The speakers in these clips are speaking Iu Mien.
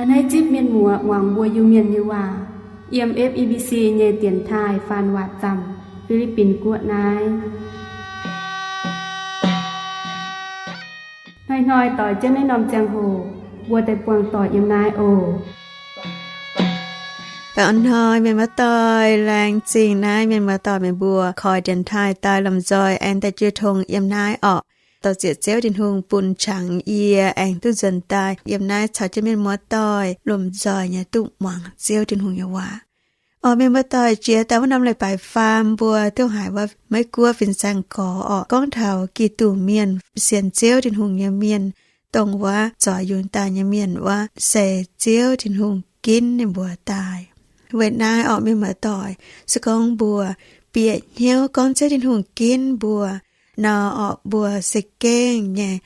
Naaiv zipv mienh muoz muangx mbuo Iu-Mienh nyei waac yiem F E B C nyei dienx taaih faan waac zaamc, Fi^li^bin Guoqv naaiv. Hnoi-hnoi doix jienv naaiv norm ziangh hoc, mbuo daaih buangh doic yiem naaiv oc. Baengh orn hnoi mienh muoz-doic, laengz zingh naaiv mienh muoz-doic meih mbuo koi dienx taaih daaih lomh nzoih aengx daaih jiu tong yiem naaiv orqc. Dorh zieqc Ziouv Tin-Hungh bun qangx yie aengx duqv nzuonx daaih yiem naaiv caux jienv mienh muoz-doic lomh nzoih nyei duqv muangx Ziouv Tin-Hungh nyei waac. Orqc, mienh muoz-doic, jiex daaih wuov norm leiz-baaix faam mbuo duqv haiz wuov Meiv Guoqv fin-saeng gorx orqc, gorngv taux Giduc mienh, sienx Ziouv Tin-Hungh nyei mienh, dongh wuov zoux yungz daaih nyei mienh wuov, se Ziouv Tin-Hungh ginv ninh mbuo daaih. Weic naaiv orqc, mienh muoz-doic, se gorngv mbuo bieqc hnyouv gorngv Ziouv Tin-Hungh ginv mbuo nor orqc, mbuo se gengh nyei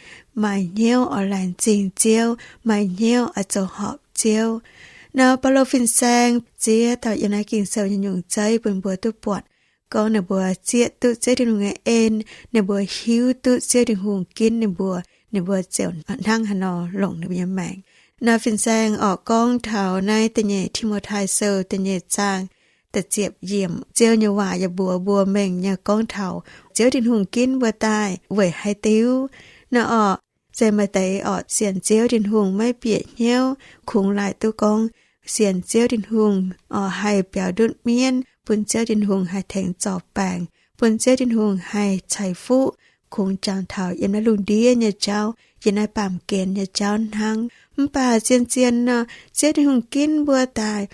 maaih hnyouv oix laengz zingh Ziouv, maaih hnyouv oix zoux horpc Ziouv. Nor Baulo fin-saeng ziex dauh yiem naaiv Ging-Sou nyei nyungc zeiv bun mbuo duqv buatc gorngv ninh mbuo zieqv duqv Ziouv Tin-Hungh nyei en, ninh mbuo hiuv duqv Ziouv Tin-Hungh ginv ninh mbuo, ninh mbuo ziouc hnangv haaix nor longc ninh mbuo nyei maengc. Nor fin-saeng orqc gorngv taux naaiv da'nyeic Ti^mo^tai Sou da'nyeic zaang da'ziepc yiemc. Ziouv nyei waac yaac mbuox mbuo mengh nyei gorngv taux Ziouv Tin-Hungh ginv mbuo daaih weic haaix diuc. Nor orqc, se maaih deix orqc sienx Ziouv Tin-Hungh maiv bieqc hnyouv, kungx laaic duqv gorngv sienx Ziouv Tin-Hungh orqc haih biaux ndutv mienv, bun Ziouv Tin-Hungh haih tengx zorc baengc, bun Ziouv Tin-Hungh haih ceix fuqv, kungx jangx taux yiem naaiv lungh ndiev nyei jauv, yiem naaiv baamh gen nyei jauv hnangv. Mv baac zien-zien nor, Ziouv Tin-Hungh ginv mbuo daaih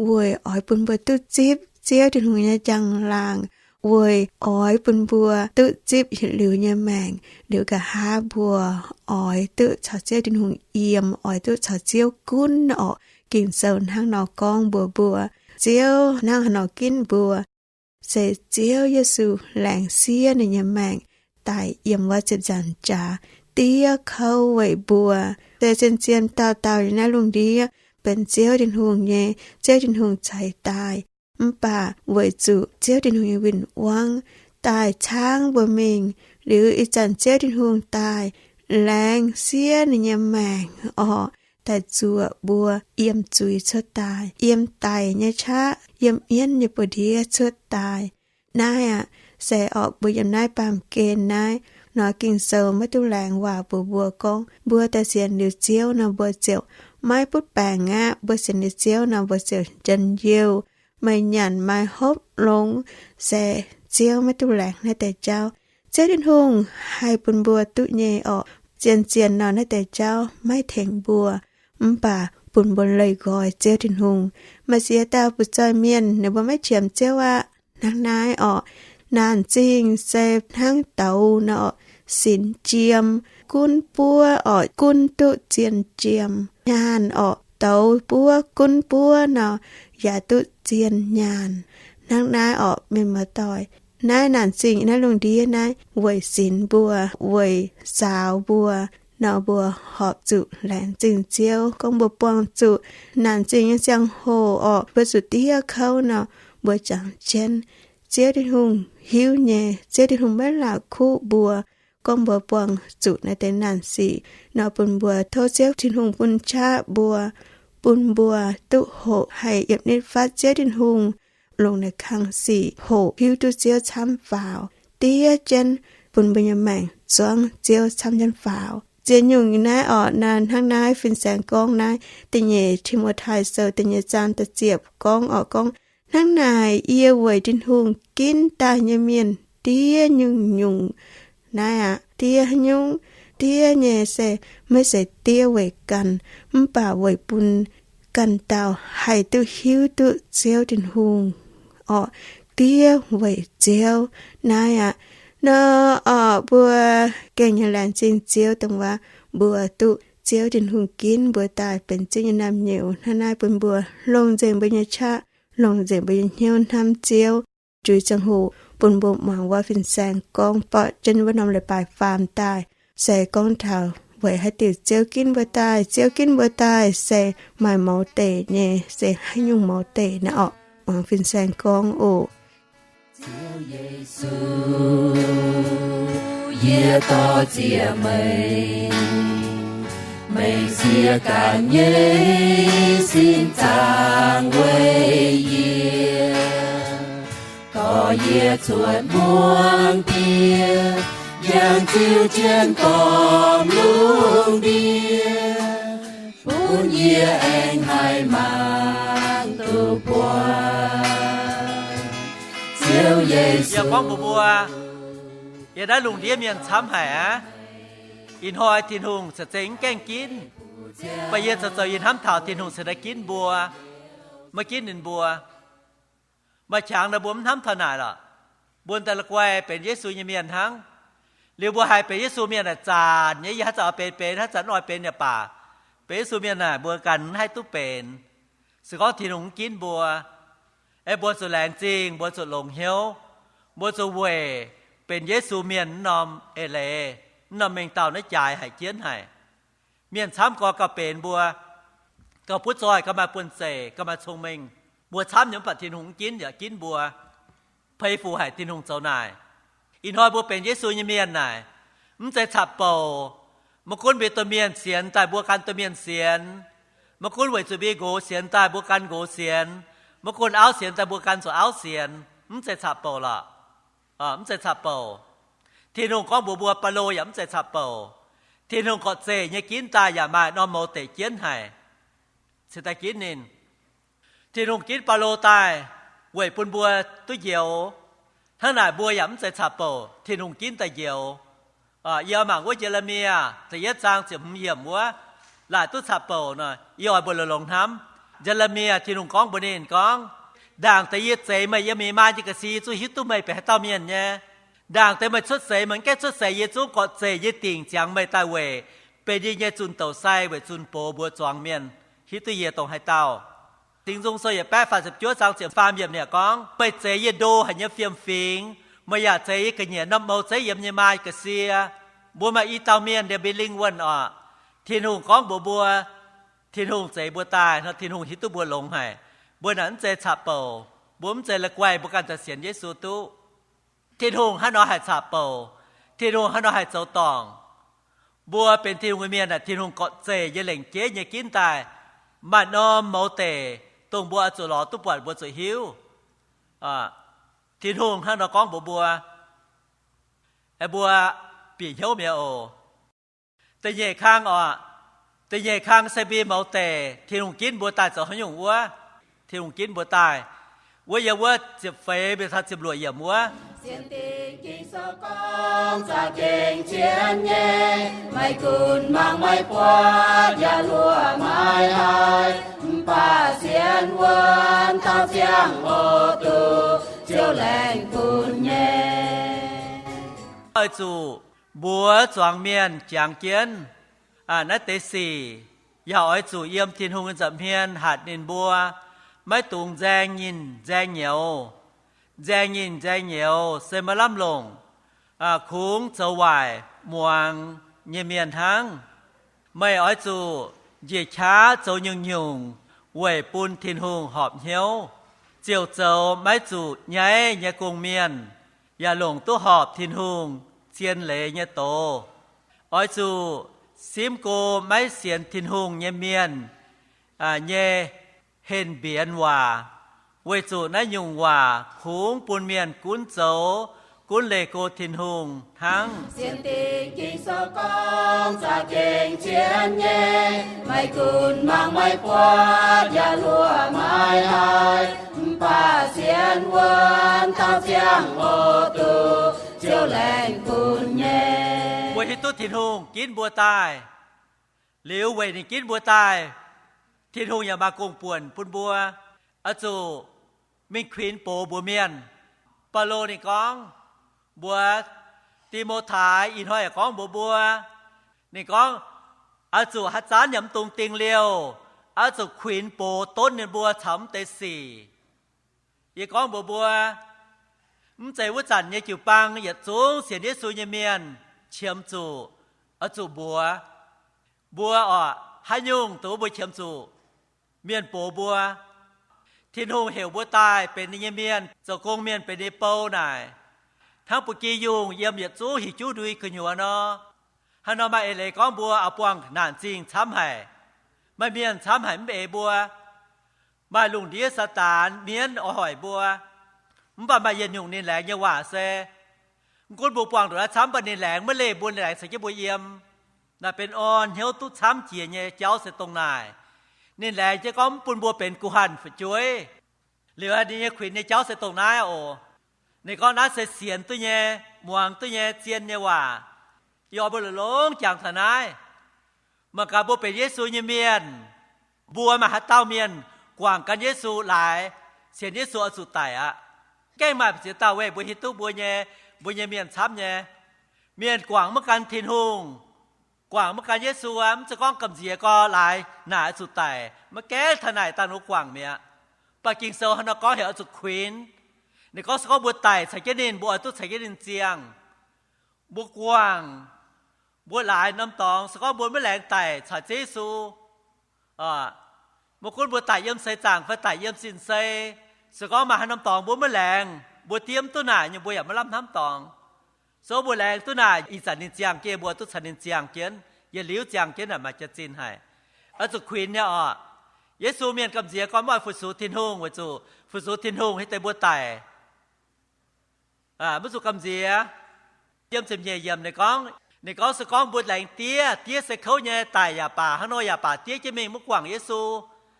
weic oix bun mbuo duqv zipv Ziouv Tin-Hungh nyei njang-laangc, weic oix bun mbuo duqv zipv yietc liuz nyei maengc, liuz nqa'haav mbuo oix duqv caux Ziouv Tin-Hungh yiem, oix duqv caux Ziouv gunv orqc. Ging-Sou hnangv nor gorngv mbuox mbuo, Ziouv hnangv haaix nor ginv mbuo, se Ziouv Yesu laengz siev ninh nyei maengc daaih yiem wuov ziepc nzaangc jaax diev kouv weic mbuo. Se zien-zien dauh dauh yiem naaiv lungh ndiev benx Ziouv Tin-Hungh nyei, Ziouv Tin-Hungh ceix daaih, mv baac weic zuqc Ziouv Tin-Hungh nyei win-wangv daaih caangv mbuo mingh. Liuz ih zanc Ziouv Tin-Hungh daaih laengz siev ninh nyei maengc orqc, daaih zuoqc mbuo yiem zuiz cuotv daaih, yiem daic nyei qaqv, yiem mienv nyei buoz-ndiev cuotv daaih. Naaiv aqv, se orqc mbuo yiem naaiv baamh gen naaiv nor, Ging-Sou maiv duqv laengz waac mbuox mbuo gorngv mbuo daaih sienx liuz Ziouv nor mbuo ziouc maiv butv baengc aqv. Mbuo sienx liuz Ziouv nor mbuo ziouc njien-youh, maaih nyanc maaih hopv longx. Se Ziouv maiv duqv laengz naaiv deix jauv. Ziouv Tin-Hungh haih bun mbuo duqv nyei orqc. Zien-zien nor naaiv deix jauv maiv tengx mbuo, mv baac bun mbuo leih nqoi Ziouv Tin-Hungh. Maaih ziex dauh fu'zoih mienh ninh mbuo maiv qiemx Ziouv aqv. Hnangv naaiv orqc, naanc zingh se hnangv douz nor, sinx jiem, gunv buov orqc, gunv duqv zien jiem. Nyaanh orqc, douz buov gunv buov nor, yaac duqv zien nyaanh. Hnangv naaiv orqc, mienh muoz-doic, naaiv naanc zingh naaiv lungh ndiev naaiv weic sinx mbuo, weic saaux mbuo, nor mbuo horpc zuqc laengz zingh Ziouv. Gorngv mbuo buangh zuqc naanc zingh nyei ziangh hoc orqc, mbuo zuqc diev kouv nor, mbuo jangx jienv. Ziouv Tin-Hungh hiuv nyei, Ziouv Tin-Hungh maiv laaic kuv mbuo. Gorngv mbuo buangh zuqc naaiv deix naanc sic nor, bun mbuo tov Ziouv Tin-Hungh bun qaqv mbuo, bun mbuo duqv hoqc haih yietc nitv fatv Ziouv Tin-Hungh, longc naaiv kang sic hoqc hiuv duqv Ziouv camv faaux, diev jienv bun mbuo nyei maengc zuangv Ziouv camv jienv faaux. Ziex nyungc naaiv orqc, naaiv hnangv naaiv fin-saeng gorngv naaiv da'nyeic Ti^mo^tai Sou da'nyeic zaang da'ziepc gorngv orqc, gorngv, Hnangv naaic yie weic Tin-Hungh ginv daaih nyei mienh diev nyungc-nyungc. Naaiv aqv, diev haaix nyungc? Diev nyei se maiv zeiz diev weic ganh, mv baac weic bun ganh dauh haih duqv hiuv duqv Ziouv Tin-Hungh orqc, diev weic Ziouv. Naaiv aqv, nor orqc, mbuo gengh nyei laengz zingh Ziouv dongh waac mbuo duqv Ziouv Tin-Hungh ginv mbuo daaih benx Ziouv nyei naamh nyouz. Hnangv naaiv bun mbuo longc nzengc mbuo nyei qaqv, longc nzengc mbuo nyei hnyouv hnamv Ziouv. Juiz ziangh hoc bun mbuo muangx wuov fin-saeng gorngv borqv jienv wuov norm leiz-baaix faam daaih, se gorngv taux weic haaix diuc Ziouv ginv mbuo daaih. Ziouv ginv mbuo daaih se maaih mouz deic nyei, se haaix nyungc mouz deic naaiv orqc? Muangx fin-saeng gorngv oc. Ziouv Yesu, yie dor-ziec meih. Beiv sieqv ganh nyei sin zaangc weic yie, dorh yie cuotv muangx die, yangh ziux jienv gormx lungh ndiev, bun yie aengx haih mangc duqv buatc Ziouv Yesu. Yie gorngv mbuox mbuo, yiem naaiv lungh ndiev mienh camv haic aqv. Ih hnoi Tin-Hungh ca'zengc mv gaengh ginv, mv baac yie zoux zoux yie hnamv taux Tin-Hungh cingx daaih ginv mbuo, maiv ginv ninh mbuo. Maaih qangx nor mbuo mv hnamv taux naaic lorqc. Mbuo daaih la'guaih benx Yesu nyei mienh hnangv. Liuz mbuo haiz benx Yesu mienh naaic zanc nyei, yie haaix zanc oix benx benx, haaix zanc mv oix benx yaac baac, benx Yesu mienh naaic mbuo ganh mv haih duqv benx. Se gorngv Tin-Hungh mv ginv mbuo, aeqv, mbuo zuqc laengz zingh, mbuo zuqc longc hnyouv, mbuo zuqc weic benx Yesu mienh wuov norm eix leiz, wuov norm mengh dauh naaiv jaaix haic jienv haic. Mienh camv gorx gauh benx mbuo, gauh butv zoih, gauh maaih buonv-zeic, gauh maaih cong-mengh. Mbuo camv nyei mv baac Tin-Hungh mv ginv yaac ginv mbuo. Pei fuc haic Tin-Hungh zoux naaic. Ih hnoi mbuo benx Yesu nyei mienh naaic, mv zeiz caqv-bouc. Maiv gunv mbuo domh mienh sienx daaih mbuo gan domh mienh sienx, maiv gunv weic zuqc mbuo nqox sienx daaih mbuo gan nqox sienx, maiv gunv auv sienx daaih mbuo gan zuqc auv sienx, mv zeiz caqv-bouc lorqc. Mv zeiz caqv-bouc. Tin-Hungh gorngv mbuox mbuo, Baulo yaac mv zeiz caqv-bouc. Tin-Hungh gorqv-zeqc nyei ginv daaih yaac maaih norm mouz deic jienv haic, cingx daaih ginv ninh. Tin-Hungh ginv Baulo daaih weic bun mbuo duqv njoux. Hnangv naaic mbuo yaac mv zeiz caqv-bouc, Tin-Hungh ginv daaih njoux. Yie mangc wuov Ye^le^mi^yaa da'yietv zaang ziepc hmz yiemc wuov, laaic duqv caqv-bouc nor, yie oix mbuo longx-longx hnamv. Ye^le^mi^yaa, Tin-Hungh gorngv mbuox ninh gorngv, Ndaangc deix yie zeix meih yiem meih maa nyei ga'sie, yie zungv hiuv duqv meih benx haaix dauh mienh nyei. Ndaangc deix meih cuotv seix, meih mv gaengh cuotv seix, yie zungv gorqv-zeqc yie dingc ziangx meih daaih weic benx yie nyei zunh douz sai, weic zunh boz mbuox zuangx mienh hiuv duqv yie dongh haaix dauh. Singx Nzung Sou yietc baeqv faah ziepc juov zaang ziepc faam yiemc ninh gorngv, Meih zeix yie ndo haic nyei fiem-fingx, meih yaac zeix yie ga'nyiec norm mouz zeiv yiem nyei maa ga'sie. Mbuo maaih i dauh mienh, Ye^le^mi^yaa, lingh wuonh oc. Tin-Hungh gorngv mbuox mbuo, Tin-Hungh zeix mbuo daaih nor, Tin-Hungh hiuv duqv mbuo longx haic. Mbuo naaic mv zeiz caqv-bouc, mbuo mv zeiz la'guaih, mbuo ganh daaih sienx Yesu duqv. Tin-Hungh hnangv nor haih caqv-bouc, Tin-Hungh hnangv nor haih zoux dorngc. Mbuo benx Tin-Hungh nyei mienh aeqv, Tin-Hungh gorqv-zeqc nyei lengc jeiv nyei ginv daaih maaih norm mouz deic, dongh mbuo oix zuqc lorz duqv buatc, mbuo zuqc hiuv. Tin-Hungh hnangv nor gorngv mbuox mbuo, aeqv, mbuo bieqc hnyouv mi'aqv oc. Da'nyeic kang oc. Da'nyeic kang se mbuo mouz deic, Tin-Hungh ginv mbuo daaih zoux haaix nyungc wuov? Tin-Hungh ginv mbuo daaih wuov, yiem wuov ziepc feix mingh taux ziepc luoqc yiemc wuov, Sienx Ging-Sou gorngv za'gengh zien nyei, maiv gunv mangc maiv buatc yaac hluoqc maiv haih, mv baac sienx wuonv taux ziangh hoc duqv Ziouv laengh bun nyei. Oix zuqc mbuox zuangx mienh jangx jienv naaiv deix sic, yaac oix zuqc yiem Tin-Hungh nyei nza'hmien hatc ninh mbuo, maiv dungx nzaeng nyinh nzaeng nyouz. Nzaeng nyinh nzaeng nyouz se maiv lamh longc, kungx zoux waaic muangx nyei mienh hnangv. Meih oix zuqc njiec qaqv zoux nyungc-nyungc weic bun Tin-Hungh horpc hnyouv, ziouc zoux maiv zuqc nyaiv nyei gong-mienh, yaac longc duqv horpc Tin-Hungh zien leiz nyei doz. Oix zuqc simv go maiv sienx Tin-Hungh nyei mienh nyei henh mbienx waac, weic zuqc naaiv nyungc waac kungx bun mienh gunv zoux, gunv leih go Tin-Hungh hnangv. Sienx Ging-Sou gorngv za'gengh zien nyei, maiv gunv mangc maiv buatc yaac hluoqc maiv haih, mv baac sienx wuonv taux ziangh hoc duqv Ziouv laengh bun nyei. Mbuo hiuv duqv Tin-Hungh ginv mbuo daaih. Liuz weic ninh ginv mbuo daaih, Tin-Hungh yaac maaih gong-buonc bun mbuo, oix zuqc mingh kuinx box mbuox mienh. Baulo ninh gorngv mbuox Ti^mo^tai, ih hnoi yaac gorngv mbuox mbuo. Ninh gorngv, oix zuqc haaix zanc yaac mv dungx ding liouh, oix zuqc kuinx box donv ninh mbuo caux mv deix sic. Yie gorngv mbuox mbuo, mv zeiz wuov zanc nyei jiu-baang yietc zungv sienx Yesu nyei mienh qiemx zuqc, oix zuqc mbuox mbuo orqc, haaix nyungc dongh mbuo qiemx zuqc mienh box mbuo. Tin-Hungh heuc mbuo daaih benx ninh nyei mienh, zoux gong mienh benx ninh bou naaic, hnangv ba'gi yungh yiem yietc zungv hic juv ndui gu'nyuoz nor. Hnangv nor maaih eix leiz gorngv mbuo oix buangh naanc zingh camv haic, maaih mienh camv haic mv eix mbuo, maaih lungh ndiev Saadaan mienv oix hoic mbuo. Mv baac maaih yietc nyungc ninh laengz nyei waac se, mv gunv mbuo buangh ndongc naaiv camv, mv baac ninh laengz maiv leih mbuo, ninh laengz caux jienv mbuo yiem. Naaiv benx orn hnyouv duqv camv jiex nyei jauv se dongh naaic. Ninh laengz jienv gorngv mv bun mbuo benx guh hanh fu'jueiv. Liuz ninh nyei kuinx nyei jauv se dongh naaiv oc. Ninh gorngv naaiv se sienx duqv nyei, muangx duqv nyei, zien nyei waac. Yie oix mbuo longc-longc jangx taux naaiv. Mangc gaax mbuo benx Yesu nyei mienh, mbuo maaih haaix dauh mienh guangc gan Yesu laaix, sienx Yesu oix zuqc daic aqv. Gengh maaih ziex dauh weih mbuo hiuv duqv mbuo nyei, mbuo nyei mienh camv nyei. Mienh guangc maiv gan Tin-Hungh, guangc maiv gan Yesu aqv, mv zeiz gorngv gamh nziex gorx laaix naaic oix zuqc daic, maiv gaengh taux naaic daaih ninh guangc mi'aqv. Mv baac Ging-Sou hnangv nor gorngv heuc oix zuqc kuinx. Ninh gorngv se gorngv mbuo daic caux jienv ninh, mbuo oix duqv caux jienv ninh ziangh. Mbuo guangc, mbuo laaix norm dorngx se gorngv mbuo maiv laengz daic caux Ziouv Yesu, maiv gunv mbuo daic yiem seix zaangc fai daic yiem sin-sei, se gorngv maaih haaix norm dorngx mbuo maiv laengz, mbuo diev mv duqv naaic nyei, mbuo yaac maiv lamh hnamv dorngx. Se gorngv mbuo laengz duqv naaic, ih zanc ninh ziangh jienv, mbuo duqv caux ninh ziangh jienv, yietc liuz ziangh jienv naaic maaih jaax-zinh haic. Oix zuqc kuinx nyei oc. Yesu mienh gamh nziex gorngv maiv oix fu-sux Tin-Hungh weic zuqc fu-sux Tin-Hungh hiuv deix mbuo daic. Maiv zuqc gamh nziex. Yiem ziepc nyeic yiemc ninh gorngv, ninh gorngv se gorngv mbuo laengz diev, diev se kouv nyei, daic yaac baac, hnangv nor yaac baac diev jienv mingh maiv guangc Yesu.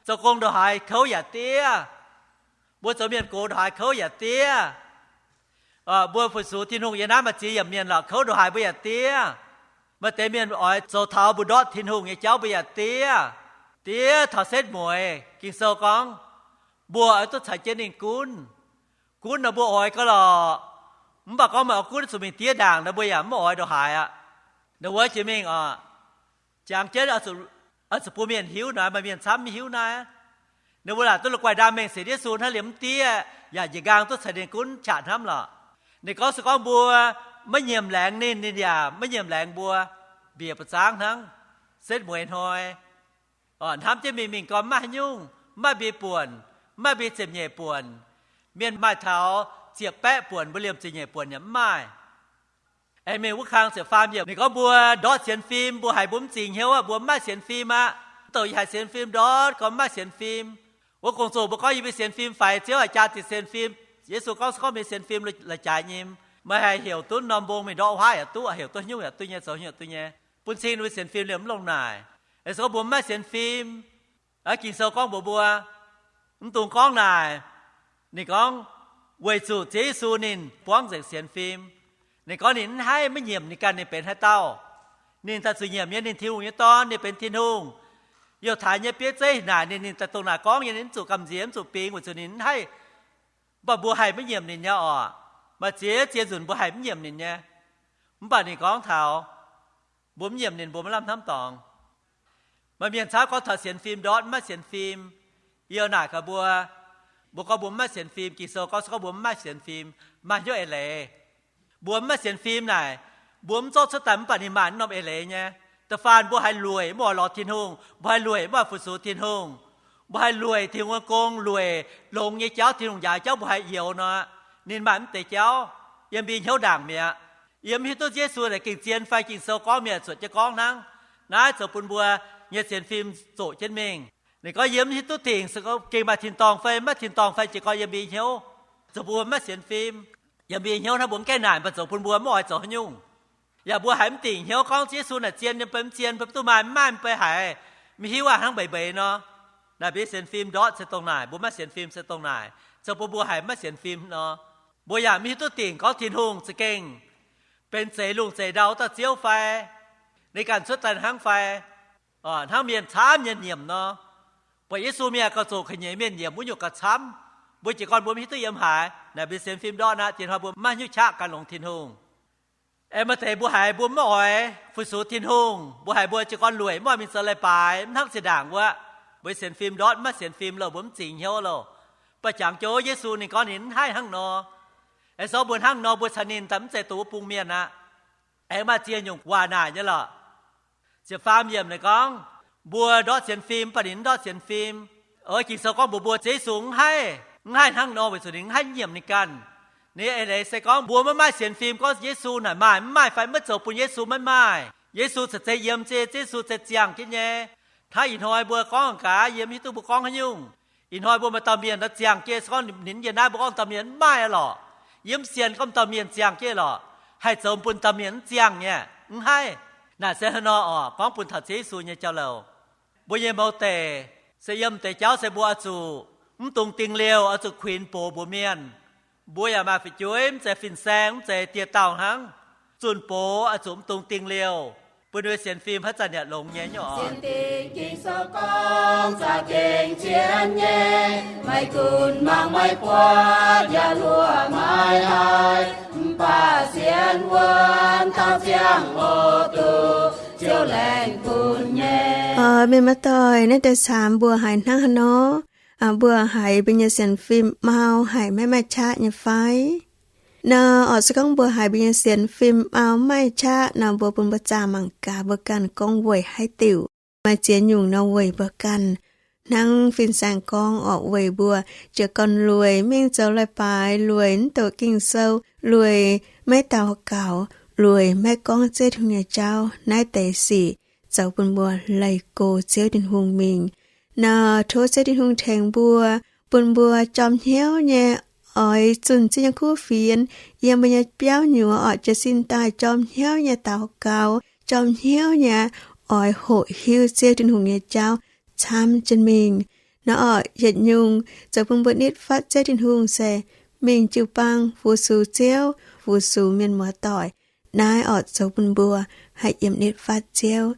Zoux gong ndongc haaix kouv yaac diev. Mbuo zoux mienh gox ndongc haaix kouv yaac diev. Mbuo fu-sux Tin-Hungh yiem naaiv maaih ziex yiemc mienh lorqc, kouv ndongc haaix mbuo yaac diev. Maaih deix mienh oix zoux taux mbu'ndortv Tin-Hungh nyei jauv mbuo yaac diev. Diev taux setv mueiz. Ging-Sou gorngv, mbuo oix duqv caux jienv ninh gunv. Gunv nor mbuo oix gau lorqc. Mv baac gorngv meih oix gunv zuqc mingh diev ndaangc nor mbuo yaac mv oix ndongc haaix aqv. Ndongc wuov jiex mingh oc. Jangx jienv oix zuqc bun mienh hiuv naaiv, maaih mienh camv maiv hiuv naaiv. Ninh mbuo laaic duqv la'guaih ndaam mengh sienx Yesu hnangv liemh mv diev, yaac njiec nqaang duqv caux ninh gunv qaqv hnamv lorqc. Ninh gorngv se gorngv mbuo maiv nyiemc laengz ninh, ninh yaac maiv nyiemc laengz mbuo. Mbiec buoz-zaangv hnangv, setv mueiz hnoi. Hnamv jienv mingh mingh gorn mv maaih haaix nyungc, mv maaih mbi buonc, mv maaih mbi ziepc nyeic buonc. Mienh maaih taux ziepc baeqv buonc, mbuo liemh ziepc nyeic buonc yaac mv maaih. Aengx mingh wuov kang ziepc faam yiemc ninh gorngv mbuo ndortv sienx fim, mbuo haiz mbuo mv zingx hnyouv aqv, mbuo mv maaih sienx fim aqv. Mv douc yie haiz sienx fim ndortv, gorngv mv maaih sienx fim. Wuov gong-zoh mbuo gorngv yie mbuo sienx fim faix, Ziouv haic jaa deix sienx fim. Yesu gorngv se gorngv mbuo sienx fim la'jaaix nyim, meih haih heuc duqv norm mbong mingh ndortv wuov haav yaac duqv, heuc duqv nyungc yaac duqv nyei, zoux nyungc yaac duqv nyei. Bun cing mbuo sienx fim liemh mv longc naaic. Se gorngv mbuo mv maaih sienx fim, Ging-Sou gorngv mbuox mbuo, mv dungx gorngv naaic. Ninh gorngv, weic zuqc Ziouv Yesu ninh buangv nzengc sienx fim. Ninh gorngv ninh mv haih maiv nyiemc ninh ganh ninh benx haaix dauh. Ninh daaih zuqc nyiemc nyei ninh Tin-Hungh nyei Dorn, ninh benx Tin-Hungh. Youh Taaix nyei bieiv zeiv naaic ninh, ninh daaih dongh naaic gorngv nyei, ninh mv zuqc gamh nziex, mv zuqc bingx, weic zuqc ninh mv haih. Mv baac mbuo haih maiv nyiemc ninh nyei oc. Maaih ziex ziex nzunc mbuo haih maiv nyiemc ninh nyei. Mv baac ninh gorngv taux mbuo mv nyiemc ninh, mbuo maiv lamh hnamv dorngx. Maaih mienh camv gorngv taux sienx fim ndortv, mv maaih sienx fim. Yie naaic gaax mbuo, mbuo gorngv mbuo mv maaih sienx fim, Ging-Sou gorngv se gorngv mbuo mv maaih sienx fim, maaih hnyouv eix leiz. Mbuo mv maaih sienx fim naaic, mbuo mv zorqv cuotv daaih mv baac ninh maaih naaiv norm eix leiz nyei. Da'faanh mbuo haiz lueic mv oix lorz Tin-Hungh, mbuo haiz lueic mv oix fu-sux Tin-Hungh, mbuo haiz lueic Tin-Hungh nyei gong, lueic longx nyei jauv, Tin-Hungh njaaux jauv mbuo haiz youx nor, ninh maaih mv deix jauv, yiem mbuo hnyouv ndaangc mi'aqv. Yie mv hiuv duqv Yesu naaic gengh zien fai Ging-Sou gorngv mi'aqv, zuotc jienv gorngv hnangv. Naaiv zoux bun mbuo nyei sienx fim zoqc jienv mingh. Ninh gorngv yie mv hiuv duqv dingc se gorngv gengh maaih tin-dorngh fai maiv tin-dorngh fai, jiez gorn yiem mbuo hnyouv zoux bun mbuo maiv sienx fim. Yiem mbuo hnyouv hnangv mbuo mv gaengh naaic, mv baac zoux bun mbuo mv oix zoux haaix nyungc. Yaac mbuo haiz mv dingc hnyouv gorngv Yesu naaic zien nyei, mv bei mv zien, mv bei mv duqv maaih, mv maaih, mv bei haiz mv hiuv aqv, hnangv mbeix mbeix nor. Naaic mbuo sienx fim ndortv se dongh naaic, mbuo maiv sienx fim se dongh naaic, zoux bun mbuo haiz maiv sienx fim nor. Mbuo yaac mv hiuv duqv dingc gorngv Tin-Hungh za'gengh benx zeix lungh zeix ndau dauh Ziouv fai, ninh ganh cuotv daaih hnangv fai, hnangv mienh camv nyei nyiemc nor. Buatc Yesu mienh gauh zoqc ga'nyeic mienh nyiemc wuov nyungc gauh camv. Mbuo jiez gorn mbuo mv hiuv duqv yiem haaix, naaic mbuo sienx fim ndortv aqv, diex hnoi mbuo maiv nyungc qaqv gan longx Tin-Hungh. Aengx maaih deix mbuo haiz mbuo mv oix fu-sux Tin-Hungh, mbuo haiz mbuo jiez gorn lueic mv oix mingh zoux leiz-baaix, mv hnangv zinh ndaangc wuov, mbuo sienx fim ndortv, mv maaih sienx fim loh, mbuo mv zingx hnyouv loh. Mv baac jangx jienv Yesu ninh gorngv ninh mv haih hnangv nor. Aengx zorqv mbuo hnangv nor, mbuo caux ninh daaih mv zeiz dongh wuov bung mienh aqv. Aengx maaih ziex nyungc waac naaic nyei lorqc. Ziepc faam yiemc ninh gorngv, mbuo ndortv sienx fim, mv baac ninh mv ndortv sienx fim. Oix Ging-Sou gorngv mbuox mbuo, Ziouv Yesu mv haih, mv haih hnangv nor weic zuqc ninh mv haih nyiemc ninh ganh. Ninh eix leiz se gorngv mbuo maiv maaih sienx fim gorngv Yesu naaic maaih mv maaih fai maiv zoux bun Yesu maiv maaih. Yesu ceix zei yiem, Ziouv Yesu ceix ziangh jienv nyei. Hnangv ih hnoi mbuo gorngv gaax, yie mv hiuv duqv mbuo gorngv haaix nyungc. Ih hnoi mbuo maaih dauh mienh nor ziangh jienv, se gorngv ninh yiem naaiv, mbuo gorngv dauh mienh mv maaih lorqc. Yie mv sienx gorngv dauh mienh ziangh jienv lorqc. Haih zoux bun dauh mienh mv ziangh nyei? Mv haih. Naaic se hnangv nor oc, gorngv bun taux Ziouv Yesu nyei jauv-louc. Mbuo nyei mouz deic se yiem deix jauv se mbuo oix zuqc mv dungx dingh liouh, oix zuqc kuinx box mbuox mienh. Mbuo yaac maaih fu'jueiv mv zeiz fin-saeng, mv zeiz dieh dauh hnangv. Zunh box oix zuqc mv dungx dingh liouh, bun mbuo sienx fim haaix zanc yaac longx nyei nyei oc. Sienx Ging-Sou gorngv za'gengh zien nyei, maiv gunv mangc maiv buatc yaac hluoqc maiv haiz, mv baac sienx wuonv taux ziangh hoc duqv Ziouv laengz bun nyei. Mienh muoz-doic, naaiv deix camv mbuo haiz hnangv haaix nor? Mbuo haiz mbuo nyei sienx fim mau haic, maiv maaih qaqv nyei fai? Nor oix se gorngv mbuo haiz mbuo nyei sienx fim mau maiv maaih qaqv nor, mbuo bun mbuo zaah mangc gaax mbuo ganh gorngv weic haaix diuc. Maaih ziex nyungc nor weic mbuo ganh. Hnangv fin-saeng gorngv orqc, weic mbuo jiez gorn lueic, mingh zoux leiz-baaix lueic, mv doqc Ging-Sou lueic, maiv daux gaux lueic, maiv gorngv Ziouv Tin-Hungh nyei jauv. Naaiv deix sic zoux bun mbuo leih go Ziouv Tin-Hungh mingh. Nor tov Ziouv Tin-Hungh tengx mbuo, bun mbuo jorm hnyouv nyei oix zunh Ziouv nyei kuv fienx yiem mbuo nyei biauv nyuoz orqc, jiez sin daaih jorm hnyouv nyei daux gaux, jorm hnyouv nyei oix hoqc hiuv Ziouv Tin-Hungh nyei jauv camv jienv mingh. Nor orqc, yietc nyungc zoux bun mbuo nitv fatv Ziouv Tin-Hungh se mingh jiu-baang fu-sux Ziouv, fu-sux mienh muoz-doic. Naaiv orqc zoux bun mbuo haih yiem nitv fatv Ziouv.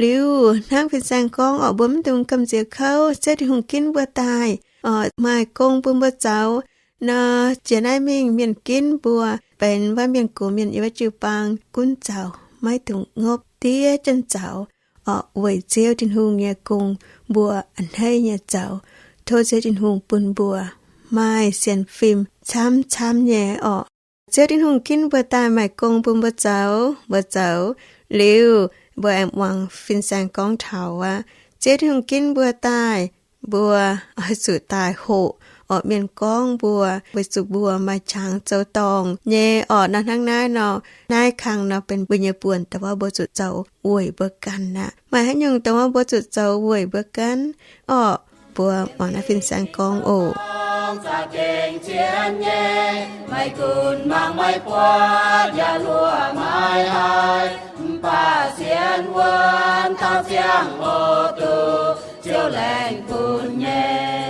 Liuz hnangv fin-saeng gorngv orqc, mbuo mv dungx gamh nziex kouv. Ziouv Tin-Hungh ginv mbuo daaih orqc, maaih gong bun mbuo zoux. Nor jiex naaiv mingh mienh ginv mbuo benx wuov mienh gox mienh yiem wuov jiu-baang gunv zaux, maiv dungx ngopv, diev jienv zaux orqc, weic Ziouv Tin-Hungh nyei gong mbuo a'hneiv nyei zoux. Tov Ziouv Tin-Hungh bun mbuo maaih sienx fim camv camv nyei orqc. Ziouv Tin-Hungh ginv mbuo daaih maaih gong bun mbuo zoux, mbuo zoux liuz, mbuo aengx muangx fin-saeng gorngv taux aqv. Ziouv Tin-Hungh ginv mbuo daaih, mbuo oix zuqc daaih hoqc orqc, mienh gorngv mbuo, weic zuqc mbuo maaih qangx zoux dorngc nyei orqc. Nor hnangv naaiv nor, naaiv kang nor benx mbuo nyei buonc, dongh wuov mbuo zuqc zoux weic mbuo ganh aqv. Maaih haaix nyungc dongh wuov mbuo zuqc zoux weic mbuo ganh orqc? Mbuo muangx naaiv fin-saeng gorngv oc.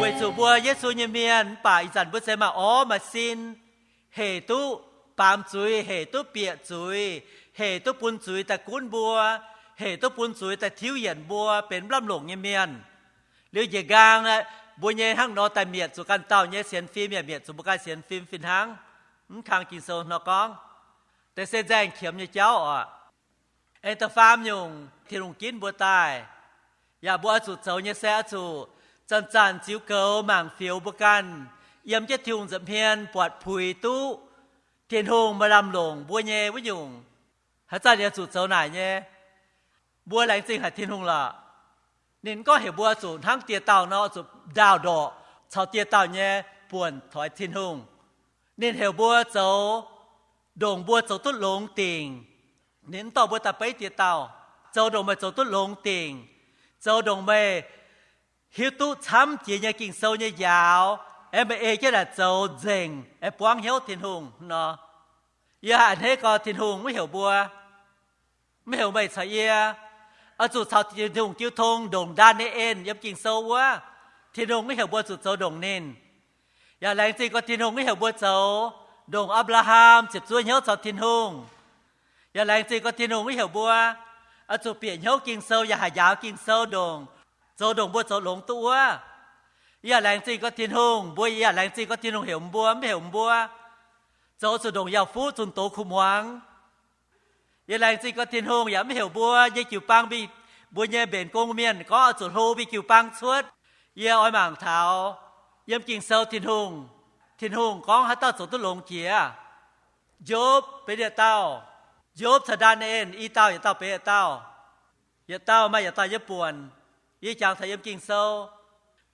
Weic zuqc mbuo Yesu nyei mienh, mv baac ih zanc mbuo se maaih orv maaih sin, hec duqv baamz zuiz, hec duqv bieqc zuiz, hec duqv bun zuiz daaih gunv mbuo, hec duqv bun zuiz daaih tiuv yienc mbuo benx mv lamh longc nyei mienh. Liuz njiec nqaang, mbuo nyei hnangv nor daaih mietc zuqc ganh dauh nyei sienx fim, yaac mietc zuqc mbuo ganh sienx fim fih hnangv. Mv kang Ging-Sou nor gorngv, deix se nzaeng qiemx nyei jauv oc. Aengx da'faam nyungc, Tin-Hungh ginv mbuo daaih, yaac mbuo oix zuqc zoux nyei se oix zuqc zanc-zanc ziux goux mangc fioux mbuo ganh yiem jienv Tin-Hungh nza'hmien buatc puix duqv Tin-Hungh maaih lamh longc mbuo nyei wuov nyungc. Haaix zanc yaac zuqc zoux naaic nyei. Mbuo laengz zingh haic Tin-Hungh lorqc. Ninh mv gorngv heuc mbuo zuqc hnangv dieh dauh nor zuqc ndaauh ndorqc caux dieh dauh nyei buonc toix Tin-Hungh. Ninh heuc mbuo zoux ndongc mbuo zoux duqv longx dingc. Ninh mv dorh mbuo daaih beiv dieh dauh, zoux ndongc meih zoux duqv longx dingc, zoux ndongc meih hiuv duqv camv jiex nyei Ging-Sou nyei njaaux, aengx meih ei jienv naaic zoux nzengc, aengx buangv hnyouv Tin-Hungh nor. Yie a'hneiv gorx Tin-Hungh mv heuc mbuo, mv heuc meih caux yie, oix zuqc caux Tin-Hungh jiu tong ndongc Ndaa^ni^en yiem Ging-Sou wuov. Tin-Hungh mv heuc mbuo zuqc zoux ndongc ninh. Yaac laengz zingh gorx Tin-Hungh mv heuc mbuo zoux ndongc Apc^laa^ham ziepc zuoqv hnyouv caux Tin-Hungh. Yaac laengz zingh gorx Tin-Hungh mv heuc mbuo oix zuqc bieqc hnyouv Ging-Sou yaac haih njaaux Ging-Sou ndongc, zoux ndongc mbuo zoux longx duqv wuov. Yie yaac laengz zingh gorx Tin-Hungh, mbuo yaac laengz zingh gorx Tin-Hungh heuc mbuo, mv heuc mbuo zoux zuqc ndongc yauh fuqv zunh doz kuh muangx. Yie laengz zingh gorx Tin-Hungh yaac mv heuc mbuo nyei jiu-baang mingh, mbuo nyei mbenc gong mienh gorngv oix zuqc hlo mingh jiu-baang cuotv. Yie oix mangc taux yiem Ging-Sou Tin-Hungh, Tin-Hungh gorngv haaix dauh zoux duqv longx jiex. Njopv benx yietc dauh. Njopv caux Ndaa^ni^en i dauh yietc dauh benx yietc dauh. Yietc dauh maaih yietc dauh nyei buonc. Yie jangx taux yiem Ging-Sou.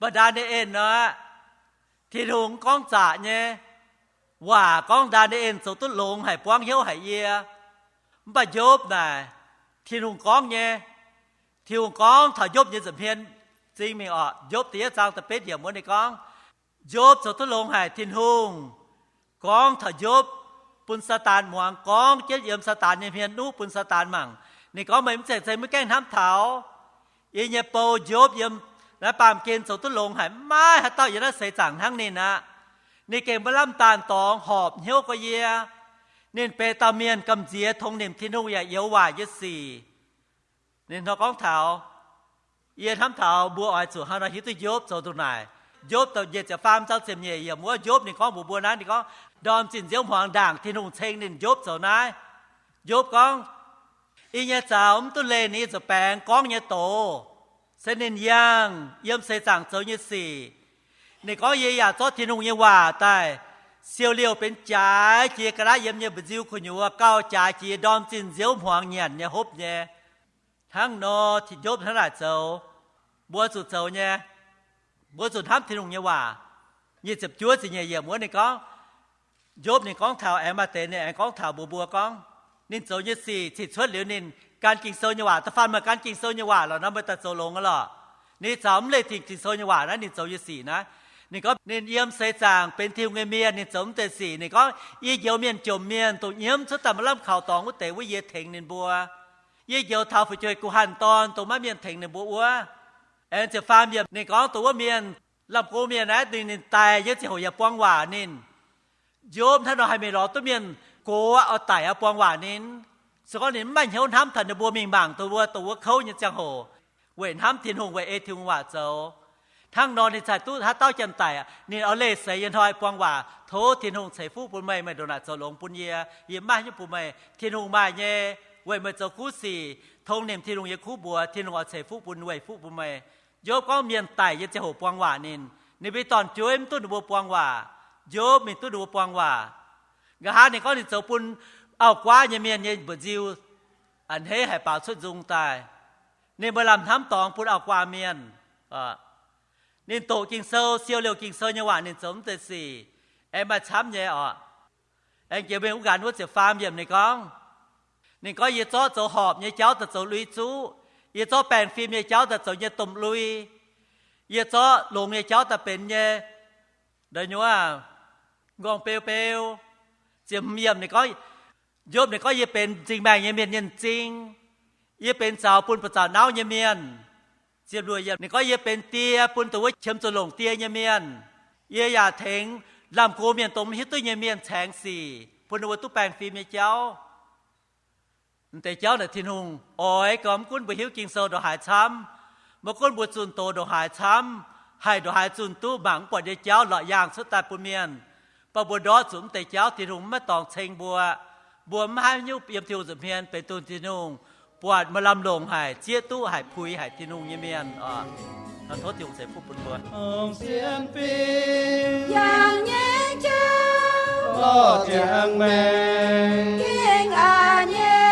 Mv baac Ndaa^ni^en nor, Tin-Hungh mv gorngv zaqc nyei waac gorngv Ndaa^ni^en zoux duqv longx haic, buangv hnyouv haic yie. Mv baac Njopv naaic, Tin-Hungh gorngv nyei. Tin-Hungh gorngv taux Njopv nyei nza'hmien. Zingh mingh orqc, Njopv da'yietv zaang da'betv yiemc wuov ninh gorngv, Njopv zoux duqv longx haic. Tin-Hungh gorngv taux Njopv, bun Saadaan muangx, gorngv jienv yiem Saadaan nyei hmien nuqv bun Saadaan mangc. Ninh gorngv, Meih mv zeiz, zeiz maiv gaengh hnamv taux yie nyei bou Njopv yiem naaiv baamh gen zoux duqv longx haic, maiv haaix dauh yiem naaiv seix zaangc hnangv ninh aqv. Ninh gengh maiv lamh daanh dorngx horpc hnyouv gorx yie. Ninh benx dauh mienh gamh nziex tongx nimc Tin-Hungh yaac youx waaic nyei sic. Ninh hnangv gorngv taux, yie hnamv taux mbuo oix zuqc hnangv nor hiuv duqv Njopv zoux ndongc naaic. Njopv da'nyeic ziepc faam zaang ziepc nyeic yiemc wuov, Njopv ninh gorngv mbuox mbuo naaiv, ninh gorngv, ndorm zinh nziouv hmuangx ndaangc Tin-Hungh ceng ninh Njopv zoux naaiv. Njopv gorngv, Yie nyei zaux mv duqv leih ninh nyei nza'baengx gorngv nyei doz, se ninh yangh yiem seix zaangc zoux nyei sic. Ninh gorngv, Yie yaac zorqv Tin-Hungh nyei waac daaih siou liouh benx jaaix jiex ga'naaiv yiem nyei mba'nziu gu'nyuoz, gauh jaaix jiex ndorm zinh nziouv hmuangx nyanc nyei hopv nyei. Hnangv nor, Njopv hnangv naaic zoux, mbuo zuqc zoux nyei. Mbuo zuqc hnamv Tin-Hungh nyei waac. Nyic ziepc juov ziepc nyeic yiemc wuov ninh gorngv, Njopv ninh gorngv taux aengx maaih deix ninh aengx gorngv taux mbuox mbuo gorngv, ninh zoux nyei sic cingx cuotv liuz ninh gan Ging-Sou nyei waac. Da'faanh meih gan Ging-Sou nyei waac lorqc nor, meih daaih zoux longx aqv lorqc. Ninh zaux mv leih dingc Ging-Sou nyei waac naaiv, ninh zoux nyei sic naaiv. Ninh gorngv ninh yiem seix zaangc benx Tin-Hungh nyei mienh, ninh zoux mv deix sic. Ninh gorngv, Yie njoux mienh jomc mienh, dongh nyiemv cuotv daaih maaih lamh kaux dorngx wuov deix wuov, yie tengx ninh mbuo. Yie njoux taux fu'jueiv guh hanh dorn, dongh maiv mienh tengx ninh mbuo wuov. Aengx ziepc faam yiemc ninh gorngv, dongh wuov mienh, lamh go mienh naaiv, ninh, ninh daic nyei ziangh hoc yaac buang waac ninh. Njopv hnangv nor haih mingh lorz duqv mienh gox oix daic oix buang waac ninh. Se gorngv ninh mv maaih hnyouv hnamv taux ninh mbuo mingh mangc dongh wuov, dongh wuov kouv nyei ziangh hoc, weic hnamv Tin-Hungh, weic ei Tin-Hungh waac zoux. Hnangv nor ninh cingx duqv haaix dauh janx-daic, ninh oix leih seix nyei hnoi buang waac, tov Tin-Hungh ceix fuqv bun meih, meih ndongc naaic zoux longx bun yie, yie mv maaih haaix nyungc bun meih. Tin-Hungh maaih nyei, weic meih zoux kuv sic, tongx nimc Tin-Hungh nyei kuv mbuox, Tin-Hungh oix ceix fuqv bun, weic fuqv bun meih. Njopv gorngv mienh daic nyei ziangh hoc buang waac ninh, ninh mbuo dorn-jueiv mv duqv ninh mbuo buang waac. Njopv mingh duqv ninh mbuo buang waac. Nqa'haav ninh gorngv ninh zoux bun auv-guaav nyei mienh nyei mba'nziu a'hneiv haic, baaux cuotv nzung daaih. Ninh mbuo lamh hnamv dorngx bun auv-guaav mienh. Ninh doqc Ging-Sou, siou liouh Ging-Sou nyei waac ninh zoux mv deix sic, aengx maaih camv nyei oc. Aengx jiex mingh wuov nqanx wuov ziepc faam yiemc ninh gorngv, ninh gorngv, Yie zorqv zoux horpc nyei jauv daaih zoux lui-zuqv. Yie zorqv baengh fim nyei jauv daaih zoux nyei domh lui. Yie zorqv longx nyei jauv daaih benx nyei, nduov nyuoz, nqorngv beu beu. Ziepc hmz yiemc ninh gorngv, Njopv ninh gorngv, Yie benx m'zing maengh nyei mienh nyei m'zing. Yie benx zaux bun buoz-zaux nauv nyei mienh. Ziepc luoqc yiemc ninh gorngv, Yie benx die bun dongh wuov qiemx zuqc longc die nyei mienh. Yie yaac tengx lamh go mienh, dongh mv hiuv duqv nyei mienh caengx sic, bun ninh mbuo duqv baengh fim nyei jauv. M'deix jauv naaic Tin-Hungh oix gorngv mv gunv mbuo hiuv Ging-Sou ndongc haaix camv, mv gunv mbuo zunh doz ndongc haaix camv, haih ndongc haaix zunh duqv mangc mv buatc nyei jauv lorqc yaangh cuotv daaih bun mienh. Mv baac mbuo ndortv zuqc mv deix jauv Tin-Hungh maiv dorngx ceng mbuo. Mbuo mv haih nyuv yiem Tin-Hungh nza'hmien benx dongh Tin-Hungh buatc maaih lamh longc haic, zieqv duqv haic, puix haic Tin-Hungh nyei mienh oc. Nor tov Tin-Hungh ceix fuqv bun mbuo. Sienx fim yangh nyei jauv, zorqv ziangx maengc gengh aqc nyei,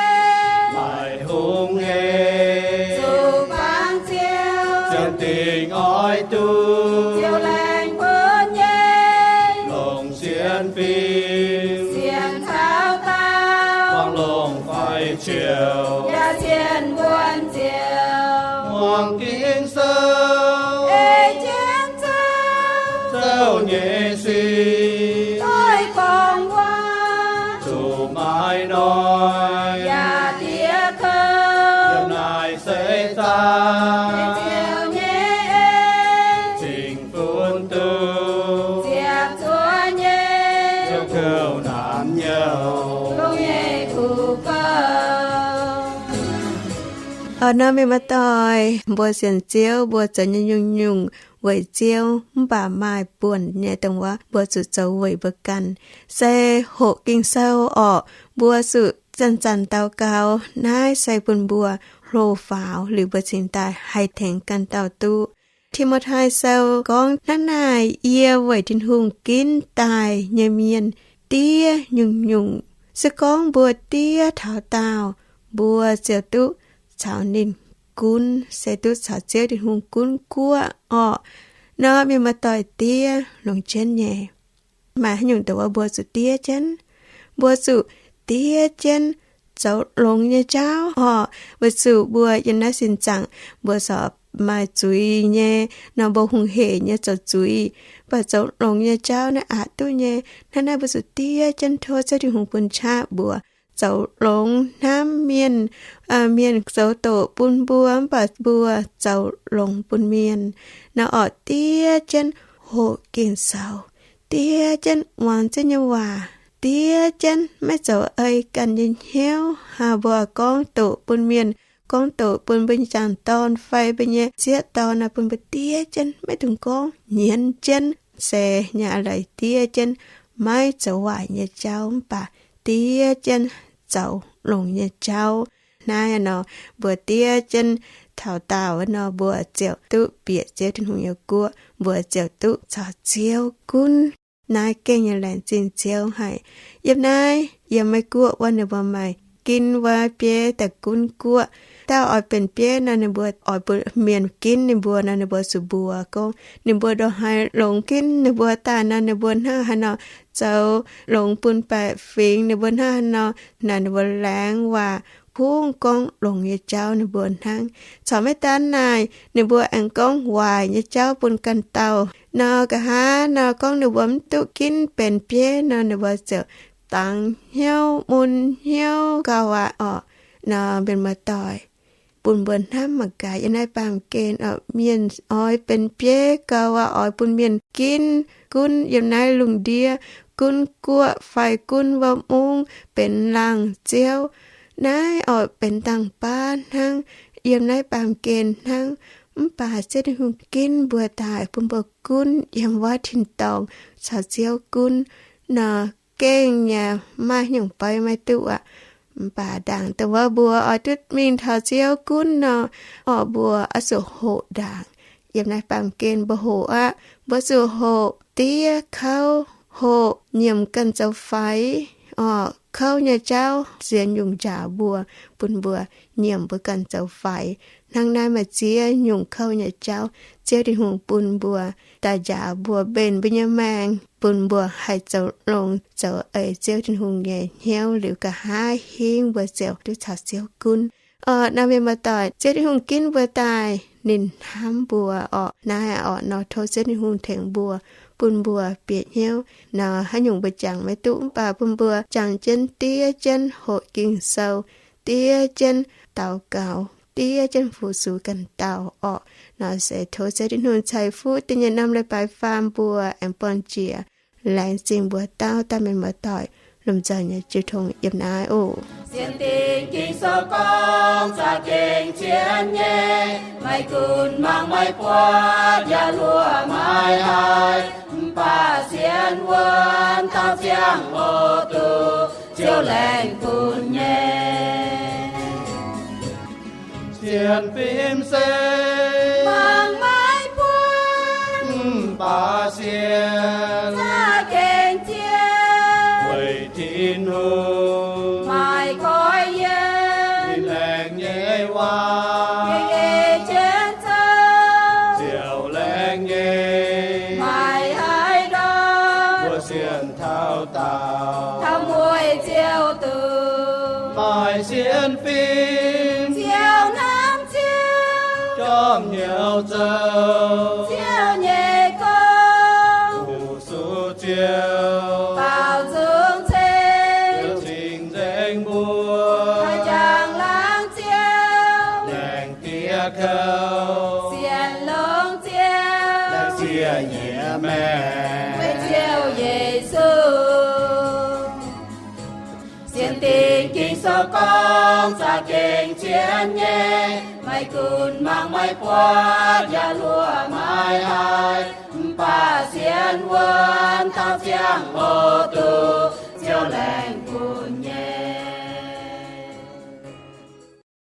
maaih hungh hec zuqc bangc Ziouv, ziangh dingc oix duqv Ziouv laengz bun nyei. Longc sienx fim sienx taux daauh, buangh longc faix ziouc yaac sienx wuonh Ziouv. Muangx Ging-Sou ei jienv zouv, zouv nyei sic doix gorngv waac, zuqc maaih hnoi yaac diev kouv. Yiem naaiv seix zaang, Ziouv nyei en cingx funx duqv ziepc zuoqv nyei, Ziouv kouv naanc nyouh, longx nyei kuv bou. Oix nor mienh muoz-doic, mbuo sienx Ziouv, mbuo zoux nyei nyungc-nyungc weic Ziouv, mv baac maaih buonc nyei dongh wuov mbuo zuqc zoux weic mbuo ganh. Se hoqc Ging-Sou orqc, mbuo zuqc zanc-zanc daux gaux, naaiv se bun mbuo hlo faaux liuz mbuo cingx daaih haih tengx ganh dauh duqv. Ti^mo^tai Sou gorngv hnangv naaic, Yie weic Tin-Hungh ginv daaih nyei mienh diev nyungc-nyungc. Se gorngv mbuo diev taux daauh, mbuo ziouc duqv caux ninh gunv, se duqv caux Ziouv Tin-Hungh gunv guoqv orqc. Nor mienh muoz-doic, diev longx jienv nyei. Maaih haaix nyungc dongh wuov mbuo zuqc diev jienv? Mbuo zuqc diev jienv zoux longx nyei jauv orqc. Weic zuqc mbuo yiem naaiv sin zaangc mbuo corc maaih zuiz nyei nor, mbuo hungh heic nyei zoux zuiz. Mv baac zoux longx nyei jauv naaiv aqc duqv nyei. Hnangv naaiv mbuo zuqc diev jienv tov Ziouv Tin-Hungh bun qaqv mbuo zoux longx hnamv mienh. Mienh zoux doqc bun mbuo, mv baac mbuo zoux longx bun mienh. Naaiv orqc diev jienv hoqc Ging-Sou, diev jienv muangx Ziouv nyei waac, diev jienv maiv zoux ei ganh nyei hnyouv. Haa, mbuo gorngv doqc bun mienh, gorngv doqc bun mbuo nyei jangc dorn fai mbuo nyei sieqv dorn nor, bun mbuo diev jienv maiv dungx gorngv, nyienz jienv se nyei leiz diev jienv maiv zoux waaic nyei jauv, mv baac diev jienv zoux longx nyei jauv. Naaiv nor, mbuo diev jienv taux daauh nor, mbuo ziouc duqv bieqc Ziouv Tin-Hungh nyei guoqv, mbuo ziouc duqv caux Ziouv gunv. Naaiv gengh nyei laengz zingh Ziouv haic. Yiem naaiv, yiem Meiv Guoqv wuov, ninh mbuo maaih ginv wuov bieiv daaih gunv guoqv. Dauh oix benx bieiv nor, ninh mbuo oix bun mienh ginv ninh mbuo nor, ninh mbuo zuqc mbuox gorngv ninh mbuo ndongc haaix longx ginv ninh mbuo daaih nor, ninh mbuo hnangv haaix nor zoux longx bun baeqc fingx, ninh mbuo hnangv haaix nor naaic ninh mbuo laengz waac kungx gorngv longx nyei jauv ninh mbuo hnangv. Corc maiv daanv naaic, ninh mbuo aengx gorngv waaic nyei jauv bun ganh dauh. Nor nqa'haav nor gorngv ninh mbuo mv duqv ginv benx bieiv nor, ninh mbuo ziouc dangx hnyouv, mun hnyouv gauh aqv orqc. Nor mienh muoz-doic, bun mbuo hnamv mangc gaax yiem naaiv baamh gen orqc, mienh oix benx bieiv gauh aqv, oix bun mienh ginv gunv yiem naaiv lungh ndiev, gunv guoqv fai gunv wuov mungv benx laangz ziouv. Naaiv orqc benx dangh baav hnangv, yiem naaiv baamh gen hnangv. Mv baac Ziouv Tin-Hungh ginv mbuo daaih bun mbuo gunv yiem wuov tin-dorngh caux Ziouv gunv nor, gengh yaac maaih nyungc beiv maiv duqv aqv. Mv baac ndaangc dongh wuov mbuo oix duqv mingh taux Ziouv gunv nor, orqc mbuo oix zuqc hoqc ndaangc. Yiem naaiv baamh gen mbuo hoqc aqv. Mbuo zuqc hoqc diev kouv, hoqc nyiemc ganh zoux faix. Orqc kouv nyei jauv sienx nyungc njaaux mbuo, bun mbuo nyiemc mbuo ganh zoux faix. Hnangv naaiv maaih ziex nyungc kouv nyei jauv Ziouv Tin-Hungh bun mbuo daaih njaaux mbuo mbenc mbuo nyei maengc, bun mbuo haih zoux longx zoux eix Ziouv Tin-Hungh nyei hnyouv liuz, nqa'haav hingv mbuo ziouc duqv caux Ziouv gunv. Orqc nor mienh muoz-doic, Ziouv Tin-Hungh ginv mbuo daaih, ninh hnamv mbuo orqc. Naaiv orqc nor tov Ziouv Tin-Hungh tengx mbuo, bun mbuo bieqc hnyouv nor, haaix nyungc mbuo jangx maiv duqv mv baac bun mbuo jangx jienv diev jienv hoqc Ging-Sou, diev jienv daux gaux, diev jienv fu-sux ganh dauh orqc. Nor se tov Ziouv Tin-Hungh ceix fuqv da'nyeic norm leiz-baaix faam mbuo aengx buangh jiex. Laengz zingh mbuox dauh dauh mienh muoz-doic lomh nzoih nyei jiu tong yiem naaiv oc. Sienx dingc Ging-Sou gorngv za'gengh zien nyei, maiv gunv mangc maiv buatc yaac luoqc maiv haih, mv baac sienx wuonv taux ziangh hoc duqv Ziouv laengz bun nyei. Sienx fim se mangc maiv buatc, mv baac sienx za'gengh zien, weic Tin-Hungh maaih goiv yiem, ninh laengz nyei waac gengh ei jienv zoux, ziouc laengz nyei. Maaih haaix ndorm mbuo sienx taux daauh, taux mueiz ziouc duqv. Maaih sienx fim ziouc hnamv Ziouv, jorm hnyouv zoux Ziouv nyei gong, fu-sux Ziouv, baaux nzung ceng, Ziouv cing-nzengc mbuo, haih jangx laangz Ziouv, laengz diev kouv, sienx longx Ziouv, laengz siev nyei maengc, weic Ziouv Yesu. Sienx dingc Ging-Sou gorngv za'gengh zien nyei, maiv gunv mangc maiv buatc yaac luoqc maiv haih, mv baac sienx wuonv taux ziangh hoc duqv Ziouv laengz